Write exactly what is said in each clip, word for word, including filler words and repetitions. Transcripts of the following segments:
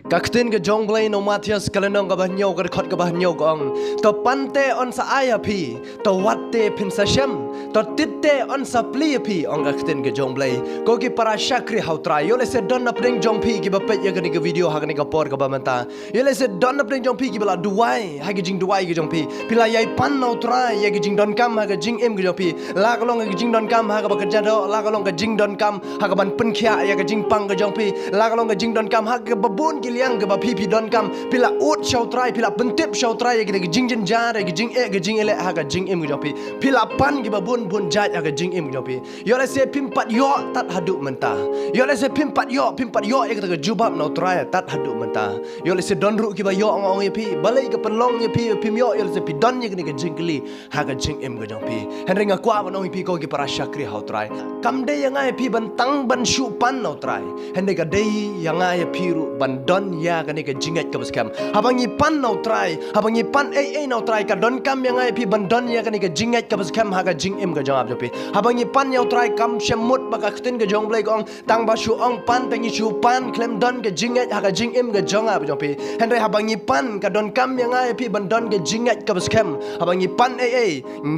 Ka ktien ka jong Blei na u Mathaios ka lynnong kaba hynñiew ka dkhot kaba hynñiew ka ong, to pan te yn sa ai ha phi, to wat te phin sa shem, to tit te yn sa plie ha phi, ong ka ktien ka jong Blei. Ko ki para shakri ha u Trai, ïoh lehse don na pdeng jong phi kiba peit ïa kane ka video ha kane ka por kaba mynta. Ïoh lehse don na pdeng jong phi kiba la duwai ha ka jingduwai ka jong phi. Phi la ïai pan na u Trai ïa ka jingdonkam ha ka jingim ka jong phi. La ka long ka jingdonkam ha kaba kynja doh, la ka long ka jingdonkam ha kaban pynkhiah ïa ka jingpang ka jong phi. La ka long ka jingdonkam ha kaba bun ki liang kaba phi phi donkam. Phi la ud sha u Trai, phi la pyntip sha u Trai ïa ka jingjynjar, ïa ka jingeh, ka jingeh ha ka jingim ka jong phi. Phi la pan kiba bun bun jait ha ka jingim ka jong phi. Ïoh lehse phim pat ïoh tad haduh mynta. Ïoh lehse phim pat ïoh, phim pat ïoh ïa kata ka jubab na u Trai tad haduh mynta. Ïoh lehse don ruh kiba ïoh, nga ong ïa phi, balei ka pynlong ïa phi phim ïoh, ïoh lehse phi don ïa kane ka jingkylli ha ka jingim ka jong phi. Hynrei nga kwah ban ong ïa phi ko ki para shakri ha u Trai, kam dei ïa nga ïa phi ban tang ban shu pan na u Trai. Hynrei ka dei ïa nga ïa phi ruh ban don ïa kane ka jingngeit kaba skhem. Haba ngi pan na u Trai, haba ngi pan ei ei na u Trai, ka donkam ïa nga ïa phi ban don ïa kane ka jingngeit kaba skhem ha ka jingim ka jong nga bad jong phi. Haba ngi pan ïa u Trai kam shym mut ba ka ktien ka jong Blei ka ong tang ba shu ong pan, tang ngi shu pan khlem don ka jingngeit ha ka jingim ka jong nga bad jong phi. Hynrei haba ngi pan ka donkam ïa nga ïa phi ban don ka jingngeit kaba skhem. Haba ngi pan ei ei,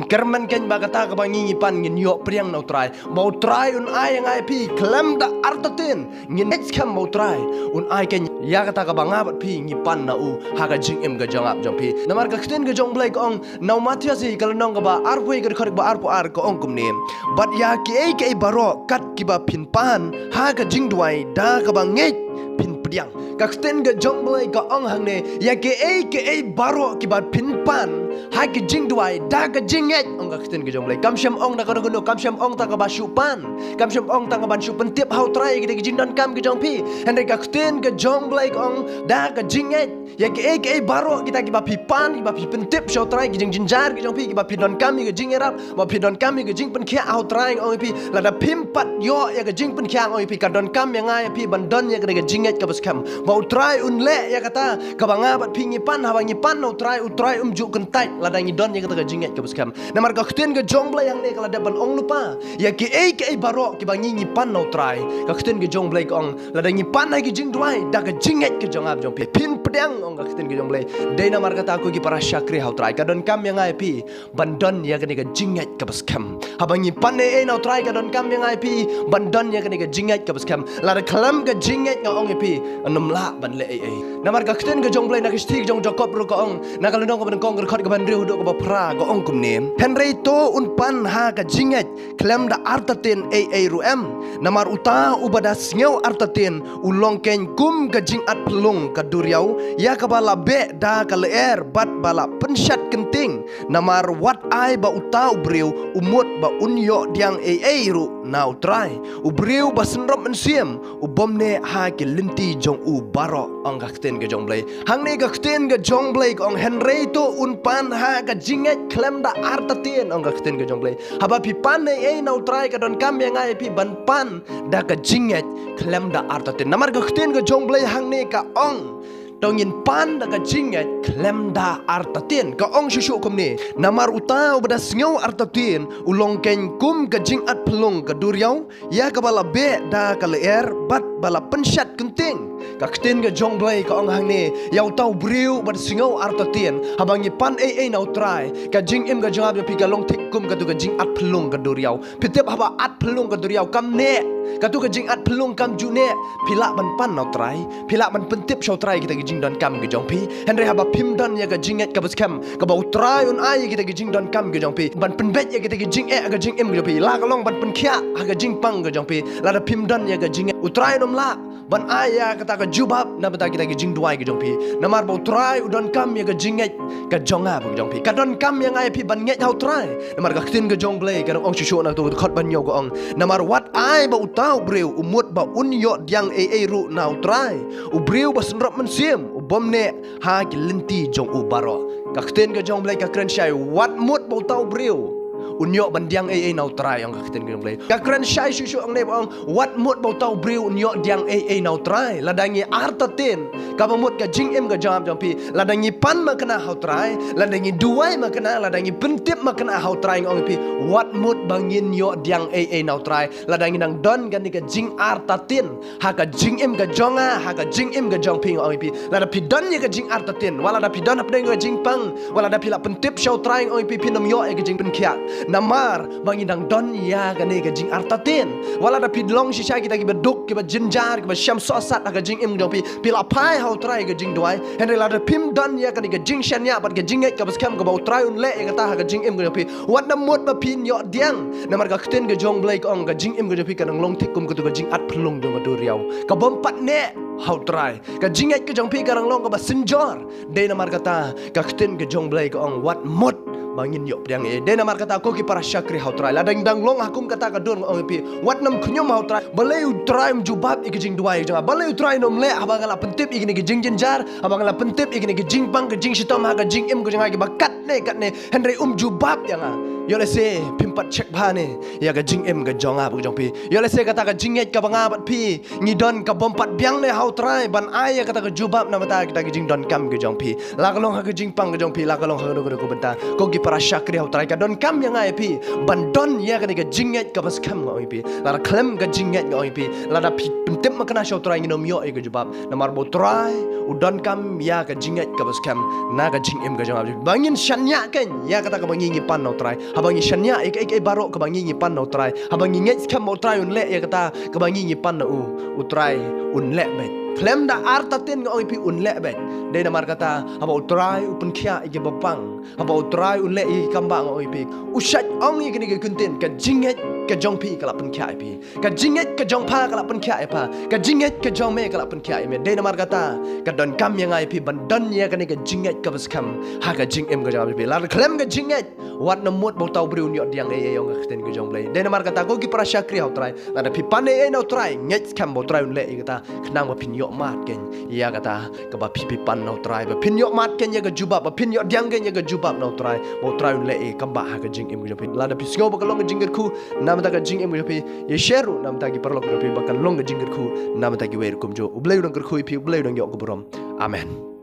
kyrmen kein ba kata kaba ngi ngi pan ngin ïoh pdiang na u Trai. Ba u Trai un ai ïa nga ïa phi khlem da artatien. Ngin ngeit skhem ba u Trai un ai kein ïa kata kaba nga bad phi ngi pan na u ha ka jingim ka jong nga bad jong phi. Namar ka ktien ka jong Blei ka ong na u Mathaios ka lynnong kaba arphew ka dkhot kaba arphew ar ka ong kumne. Bad ïa kiei kiei baroh kat kiba phin pan ha ka jingduwai da kaba ngeit phin pdiang. Ka ktien ka jong Blei ka ong hangne, ïa kiei kiei baroh kiba phin pan ha ka jingduwai da ka jingngeit, ong ka ktien ka jong Blei. Kam shym ong da kano kano, kam shym ong tang kaba shu pan, kam shym ong tang kaban shu pyntip ha u Trai ïa kita ki jingdonkam ki jong phi. Hynrei ka ktien ka jong Blei ka ong da ka jingngeit. Ïa kiei kiei baroh kita kiba phi pan, kiba phi pyntip sha u Trai, ki jingjynjar ki jong phi, kiba phi donkam ïa ka jingïarap, ba phi donkam ïa ka jingpynkhiah ha u Trai, nga ong ïa phi, lada phim pat ïoh ïa ka jingpynkhiah, nga ong ïa phi, ka donkam ïa nga ïa phi ban don ïa ka jingngeit kaba skhem ba u Trai un leh ïa kata kaba nga bad phi ngi pan. Haba ngi pan na u Trai, u Trai um ju kyntait lada ngi don ïa kata ka jingngeit kaba skhem. Namar ka ktien ka jong Blei hangne ka la dep ban ong lypa ïa kiei kiei baroh kiba ngi ngi pan na u Trai. Ka ktien ka jong Blei ka ong lada ngi pan ha ki jingduwai da ka jingngeit ka jong nga bad jong phi, phin pdiang, ong ka ktien ka jong Blei. Dei namar kata ko ki para shakri ha u Trai, ka donkam ïa nga ïa phi ban don ïa kane ka jingngeit kaba skhem. Haba ngi pan ei ei na u Trai, ka donkam ïa nga ïa phi ban don ïa kane ka jingngeit kaba skhem. Lada khlem ka jingngeit nga ong ïa phi, ngam lah ban leh ei ei. Namar ka ktien ka jong Blei na ka shithi ka jong Jakob ruh ka ong, na ka lynnong kaba nyngkong ka dkhot kaba hynriew haduh kaba phra ka ong kumne. Hynrei to un pan ha ka jingngeit khlem da artatien ei ei ruh em. Namar uta uba da sngew artatien u long kein kum ka jingat phyllung ka duriaw, ïa kaba la beh da ka lyer bad ba la pynshat kynting. Namar wat ai ba uta u briew u mut ba un ïoh pdiang ei ei ruh na u Trai. U briew ba synrop mynsiem u bym neh ha ki lynti jong u baroh, ong ka ktien ka jong Blei. Hangne ka ktien ka jong Blei ka ong hynrei to un pan ha ka jingngeit khlem da artatien, ong ka ktien ka jong Blei. Haba phi pan ei ei na u Trai ka donkam ïa nga ïa phi ban pan da ka jingngeit khlem da artatien. Namar ka ktien ka jong Blei hangne ka ong to ngin pan da ka jingngeit khlem da artatien. Ka ong shuh shuh kumne, namar uta uba da sngew artatien u long kein kum ka jingat phyllung ka duriaw, ïa kaba la beh da ka lyer bad ba la pynshat kynting. Ka ktien ka jong Blei ka ong hangne ïa uta u briew uba da sngew artatien. Haba ngi pan ei ei na u Trai, ka jingim ka jong nga bad jong phi ka long thik kum katu ka jingat phyllung ka duriaw. Phi tip haba at phyllung ka duriaw kam neh, katu ka jingat phyllung kam ju neh. Phi lah ban pan na u Trai, phi lah ban pyntip sha u Trai kita ki jingdonkam ki jong phi. Hynrei haba phim don ïa ka jingngeit kaba skhem kaba u Trai un ai ïa kita ki jingdonkam ki jong phi, ban pynbeit ïa kita ki jingeh ka jingim ki jong phi, la ka long ban pynkhiah ha ka jingpang ka jong phi, lada phim don ïa ka jingngeit u Trai un ym lah ban ai ïa kata ka jubab na bynta kita ki jingduwai ki jong phi. Namar ba u Trai u donkam ïa ka jingngeit ka jong nga bad ka jong phi. Ka donkam ïa nga ïa phi ban ngeit ha u Trai. Namar ka ktien ka jong Blei ka dang ong shuh shuh na katu ka dkhot ba hynñiew ka ong, namar wat ai ba uta u briew u mut ba un ïoh pdiang ei ei ruh na u Trai. U briew ba synrop mynsiem u bym neh ha ki lynti jong u baroh. Ka ktien ka jong Blei ka kren shai, wat mut ba uta u briew un ïoh ban pdiang ei ei na u Trai, ong ka ktien ka jong Blei. Ka kren shai shuh shuh hangne ba ong wat mut ba uta u briew un ïoh pdiang ei ei na u Trai. Lada ngi artatien Kaba mut ka jingim ka jong nga jong phi, lada ngi pan makna ha U Trai, lada ngi duwai makna, lada ngi pyntip makna ha U Trai, nga ong ïa phi, wat mut ba ngin ïoh pdiang ei ei na U Trai. Lada ngi nang don kane ka jingartatien ha ka jingim ka jong nga, ha ka jingim ka jong phi, nga ong ïa phi, lada phi don ïa ka jingartatien, wat lada phi don hapdeng ka jingpang, wat lada phi la pyntip sha U Trai, nga ong ïa phi, phin ym ïoh ïa ka jingpynkhiah. Namar ba ngi dang don ïa kane ka jingartatien. Wat lada phi long shisha kita kiba duk, kiba jynjar, kiba shem sohsat ha ka jingim jong phi, phi la phai ha U Trai ha ka jingduwai, hynrei lada phim don ïa kane ka jingshaniah bad ka jingngeit kaba skhem kaba U Trai un leh ïa kata ha ka jingim jong phi, wat nym mut ba phin ïoh pdiang. Namar ka ktien ka jong U Blei ka ong, ka jingim ka jong phi ka nang long thik kum katu ka jingat phyllung jong ka duriaw, ka bym pat neh ha U Trai. Ka jingngeit ka jong phi ka nang long kaba synjor. Dei namar kata ka ktien ka jong U Blei ka ong, wat mut ba ngin ïoh pdiang ei. Dei namar kata ko ki para shakri ha U Trai, lada ngi dang long ha kum kata ka dur, nga ong ïa phi, wat nym khñium ha U Trai. Balei U Trai um jubab ïa ka jingduwai jong nga? Balei U Trai um leh haba nga la pyntip ïa kine ki jingjynjar, haba nga la pyntip ïa kine ki jingpang, ki jingshitom ha ka jingim ka jong nga kiba katne katne, hynrei um jubab ïa nga? Ïoh lehse phim pat check bha ne ïa ka jingim ka jong nga bad ka jong phi. Ïoh lehse kata ka jingngeit kaba nga bad phi ngi don ka bym pat biang ne ha U Trai ban ai ïa kata ka jubab na bynta kita ki jingdonkam ki jong phi. La ka long ha ka jingpang ka jong phi, la ka long ha kano kano ka bynta. Ko ki para shakri ha U Trai, ka donkam ïa nga ïa phi ban don ïa kane ka jingngeit kaba skhem, nga ong ïa phi. Lada khlem ka jingngeit, nga ong ïa phi, lada phi pyntip makna sha U Trai, ngin ym ïoh ïa ka jubab. Namar ba U Trai u donkam ïa ka jingngeit kaba skhem na ka jingim ka jong nga. Ba ngin shaniah kein ïa kata kaba ngi ngi pan na U Trai. Haba ngi shaniah ïa kaei kaei baroh kaba ngi ngi pan na U Trai, haba ngi ngeit skhem ba U Trai un leh ïa kata kaba ngi ngi pan na u, U Trai un leh beit. Khlem da artatien, nga ong ïa phi, un leh beit. Dei namar kata haba U Trai u pynkhiah ïa kiba pang, haba U Trai u leh ïa ki kambah, nga ong ïa phi, u shait ong ïa kine ki kyntien, ka jingngeit ka jong phi ka la pynkhiah ïa phi. Ka jingngeit ka jong pha ka la pynkhiah ïa pha. Ka jingngeit ka jong me ka la pynkhiah ïa me. Dei namar kata ka donkam ïa nga ïa phi ban don ïa kane ka jingngeit kaba skhem ha ka jingim ka jong nga ïa phi. Lada khlem ka jingngeit, wat nym mut ba uta u briew un ïoh pdiang ei ei, ong ka ktien ka jong U Blei. Dei namar kata ko ki para shakri ha U Trai, lada phi pan ei ei na U Trai, ngeit skhem ba U Trai un leh ïa kata, khnang ba phin ïoh mad kein ïa kata kaba phi phi pan na U Trai, ba phin ïoh mad kein ïa ka jubab, ba phin ïoh pdiang kein ïa ka jubab na U Trai, ba U Trai un leh ïa ka kambah ha ka jingim ka jong phi. Lada phi sngew ba ka long ka jingkyrkhu na bynta ka jingim ka jong phi, ïa share ruh na bynta ki paralok ka jong phi ba kan long ka jingkyrkhu na bynta kiwei ruh kumjuh. U Blei u dang kyrkhu ïa phi, U Blei u dang ïoh ka burom. Amen.